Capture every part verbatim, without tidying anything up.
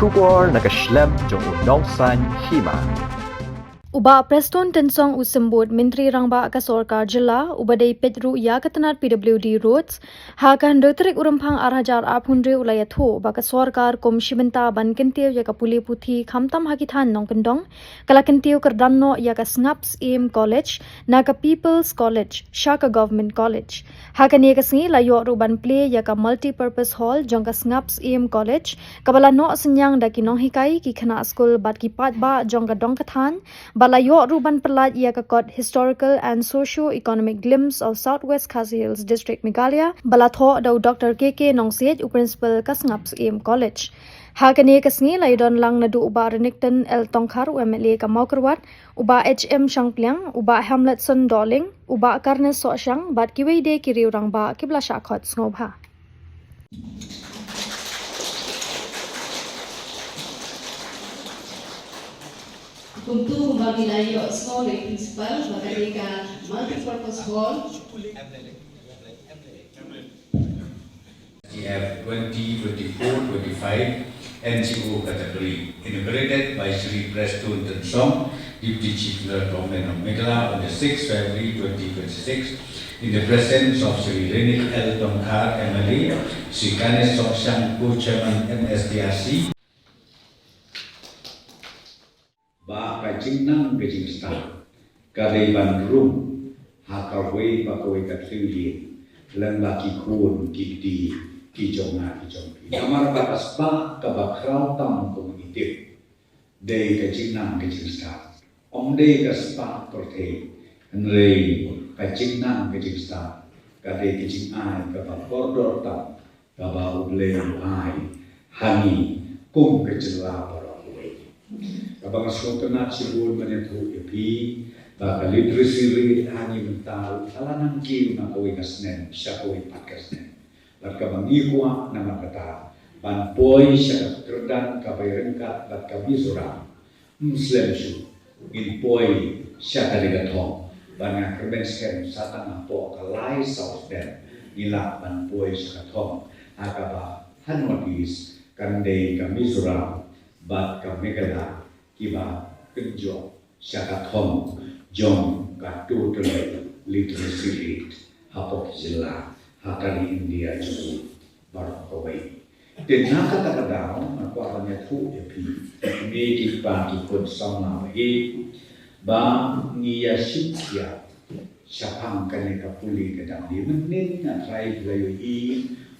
Khubor na ka shlem jong u Nongsaiñ Hima. U Bah Prestone Tynsong u Symbud Myntri Rangbah ka Sorkar Jylla, uba dei peit ruh ïa ka tnat P W D Roads, ha ka hynriew tarik u Rymphang ar hajar arphew hynriew u la ïathuh ba ka sorkar kum shi bynta ban kyntiew ïa ka pule puthi khamtam ha ki thaiñ nongkyndong, ka la kyntiew kyrdan noh ïa ka Sngap Syiem College na ka People's College sha ka Government College. Ha kane ka sngi la ïoh ruh ban plie ïa ka Multipurpose Hall jong ka Sngap Syiem College, kaba la noh synñiang da ki nonghikai, ki khynnah skul bad ki paidbah jong ka dong ka thaiñ, bad la ïoh ruh ban pyllait ïa ka kot Historical and Socio-Economic Glimpse of South West Khasi Hills District, Meghalaya, ba la thoh da u Doctor K K Nongsiej, u Principal ka Sngap Syiem College. Ha kane ka sngi la ïadon lang naduh u Bah Renikton L Tongkhar, u M L A ka Mawkyrwat, u Bah H M Shangpliang, u Bah Hamletson Dohling, u Bah Carnes Sohshang bad kiwei de ki riew rangbah kiba la shah khot sngewbha. Kumta kumba ki la ïohsngew da i Principal, ba kane ka Multipurpose Hall. T F twenty twenty-four twenty-five N G O category, inaugurated by Shri Prestone Tynsong, Deputy Chief Minister, Government of Meghalaya, on the sixth February twenty twenty-six, in the presence of Shri Renik L Tongkhar, M L A, Shri Carnes Sohshang, Co-Chairman, M S D R C. Ba ka jingnang ka jingstad ka dei ban rung ha kawei pa kawei ka thliew ïing, lyngba ki khun ki kti ki jong nga ki jong phi. Namar ba ka spah kaba khraw tam kum ngi tip dei ka jingnang ka jingstad. Ym dei ka spah pyrthei, hynrei ka jingnang ka jingstad ka dei ka jingai kaba kordor tam kaba U Blei u ai ha ngi kum ka jylla baroh kawei. Kaba nga sngewtynnat shibun ban ïathuh ïa phi ba ka literacy rate ha ngi mynta ruh ka la nang kiew na kawei ka snem sha kawei pat ka snem. Bad kaba ngi kwah namar kata ban poi sha ka kyrdan kaba ïaryngkat bad ka Mizoram. Ym slem shuh ngin poi sha kane ka thong, ban nga kyrmen skhem sa tang hapoh ka lai saw snem ngi lah ban poi sha ka thong ha kaba ha North East kan dei ka Mizoram bad ka Meghalaya kiba kynjoh sha ka thong jong ka total literacy rate hapoh ki jylla ha ka ri India jong ngi baroh kawei. Te na kata ka daw nga kwah ban ïathuh ïa phi, kine ki kpa ki khun samla ba ïeit, ba ngi ïa shim ïa shaphang kane ka pule ka dang dei. Mynnin nga trai phi la ïohi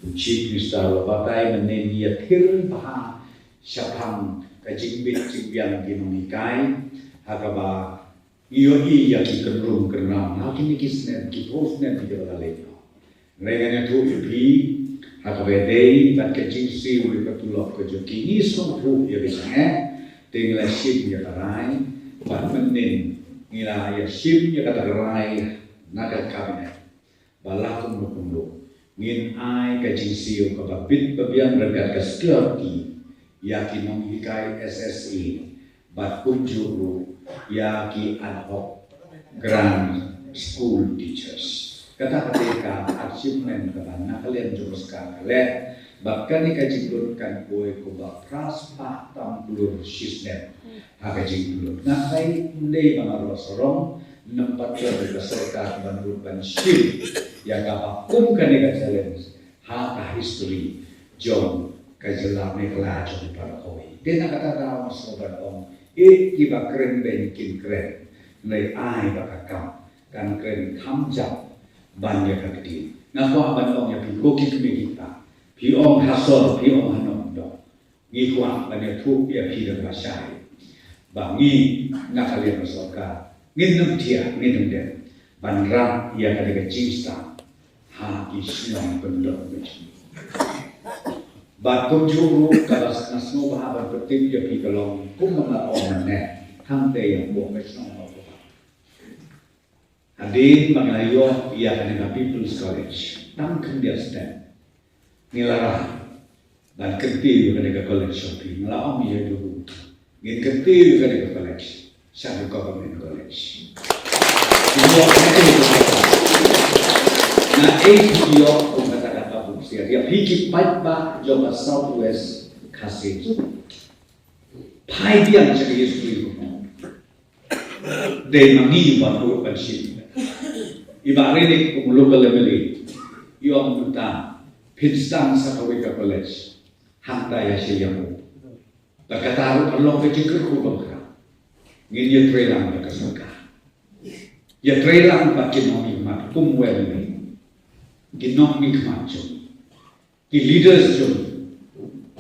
u Chief Minister u la batai, mynnin ngi ïa thir bha shaphang ka jingbit jingbiang ki nonghikai, ha kaba ngi ïohi ïa ki kynrum kynram ha kine ki snem, ki phew snem kiba la leit noh. Hynrei ngan ïathuh ïa phi ha kaba ïadei bad ka jingsiew ïa ka tulop ka jong ki, ngi sngewthuh ïa ka jingeh, te ngi la shim ïa ka rai, bad mynnin ngi la ïa shim ïa kata ka rai na ka cabinet. Ba la kumno kumno ngin ai ka jingsiew kaba bit ba biang ryngkat ka security ïa ki nonghikai S S A bad kumjuh ruh ïa ki ad hoc grant school teachers. Kata ka dei ka achievement kaba na ka liang jong ka sorkar ka leh, bad kane ka jinglut kan poi kumba phra spah tam klur shisnem ha ka jinglut. Nga trai ym dei ba nga rah sarong, namar ba ka sorkar ban ruh ban shim ïa kaba kum kane ka challenge ha ka history jong ka jylla Meghalaya jong ngi baroh kawei. Te na kata daw nga sngewbha ban ong, ïa kiba kren beiñ kin kren, hynrei ai ba ka kam kan kren kham jam ban ïa ka ktien. Nga kwah ban ong ïa phi ko ki kmie ki kpa, phi ong ha sor, phi ong ha nongdong, ngi kwah ban ïathuh ïa phi da lashai ba ngi na ka liang ka sorkar ngin ym thiah, ngin ym dep ban rah ïa kane ka jingstad ha ki shnong kyndong ka jong ngi. Bad kumjuh ruh kaba nga sngewbha ban pyntip ïa phi ka long kumba nga ong mynne, hangta ïa ka shnong Mawkyrwat. Hadien ba ngi la ïoh ïa kane ka People's College tang khyndiat step, ngi la rah ban kyntiew ïa kane ka college jong phi. Ngi la ong ïa u, ngin kyntiew ïa kane ka college sha ka government college. Ngi ïoh kane ka college. Na ei phi ïoh kum kata ka bunsien ïa phi ki paidbah jong ka South West Khasi Hills. phai biang sha ka history kumno. Dei ma ngi ban ruh ban shim. I Bah Rinik kum u local M L A i ong mynta phin sdang sa kawei ka college hangta ïa Shillong. Bad kata ruh ka long ka jingkyrkhu ba khraw. Ngin ïatreilang bad ka sorkar. Ïatreilang bad ki nongmihkhmat kum u M L A, ki nongmihkhmat jong, ki leaders jong.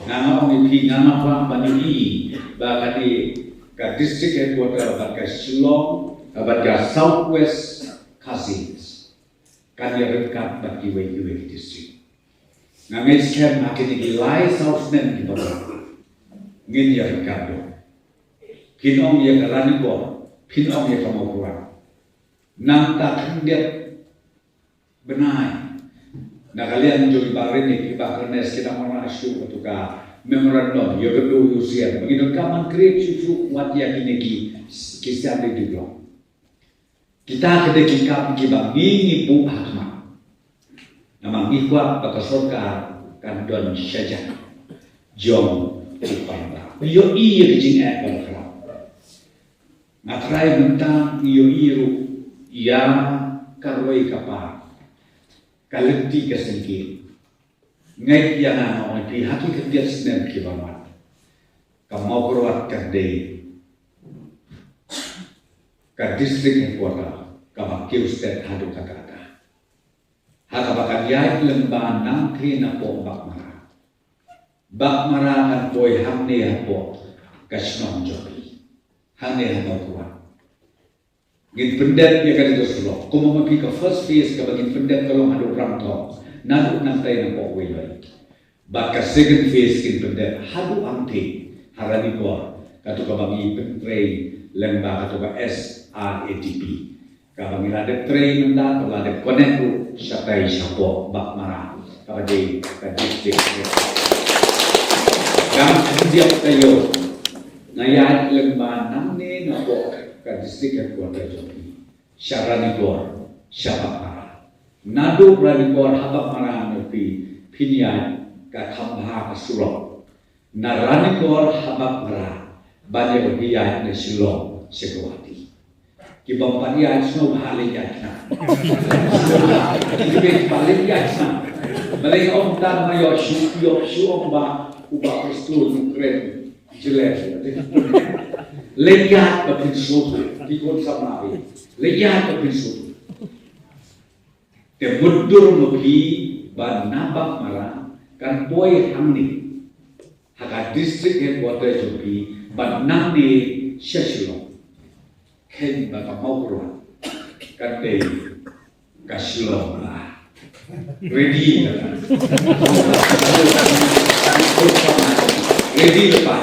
Nga nga ong ïa phi, nga nga kwah ban ïohi ba kane ka district headquarter bad ka Shillong bad ka South West Khasi Hills kan ïaryngkat bad kiwei kiwei ki district. Nga ngeit skhem ha kine ki lai saw snem kiba wan ngin ïaryngkat. Phin ong ïa ka Ranikor, phin ong ïa ka Mawkyrwat. Nangta khyndiat bnai, na ka liang jong i Bah Rinik, i Bah Ernest, ki dang wanrah shuh kato ka memorandum ïa ka Dewsien ba ngi donkam ban create shuh shuh wat ïa kine ki, ki sian dei dei blok. Kita ki dei ki kam kiba ngi ngi buh ha khmat. Namar ngi kwah ba ka sorkar kan don shajan jong u paidbah. Ïohi ïa ka jingeh ba khraw. Nga trai mynta ngi ïohi ruh ïa ka roi ka par, ka lynti ka syngkien. Ngeit ïa nga, nga ong ïa phi, ha ki khyndiat snem kiba wan, ka Mawkyrwat kan dei ka district headquarter kaba kiew stet haduh katta katta. Ha kaba kan ïaid lyngba nangtei napoh Baghmara. Baghmara kan poi hangne hapoh ka shnong jong phi, hangne ha Mawkyrwat. Ngin pyndep ïa kane ka surok. Kumba ma phi, ka first phase kaba ngin pyndep ka long haduh Rangthong, naduh nangtei napoh Weiloi. Bad ka second phase ngin pyndep haduh hangtei ha Ranikor, kato kaba ngi pyntrei lyngba kato ka S R A D P. Kaba ngi la dep trei mynta, kaba la dep connect ruh shatai shapoh Baghmara, kaba dei ka district. Kam khyndiat taïew nga ïaid lyngba nangne napoh ka district headquarter jong phi, sha Ranikor, sha Baghmara. Naduh Ranikor ha Baghmara, ma phi, phin ïaid ka kham bha ka surok. Na Ranikor ha Baghmara ban ïa ka ïaid na Shillong sha Guwahati. Ki bym pat ïaid sngewbha leit ïaid khnang. Ki bym pat leit ïaid khnang. Balei ong tang ma ïoh shu, ïoh shu ong ba u Bah Prestone u kren jylliew. Leit ïaid ba pynsuk ki khun samla. Leit ïaid ba pynsuk. Te mutdur ma phi ba na Baghmara kan poi hangne ha ka district headquarter jong phi, bad nangne sha Shillong. Kheiñ ba ka Mawkyrwat kan dei ka Shillong la. Ready la. Ready la pa.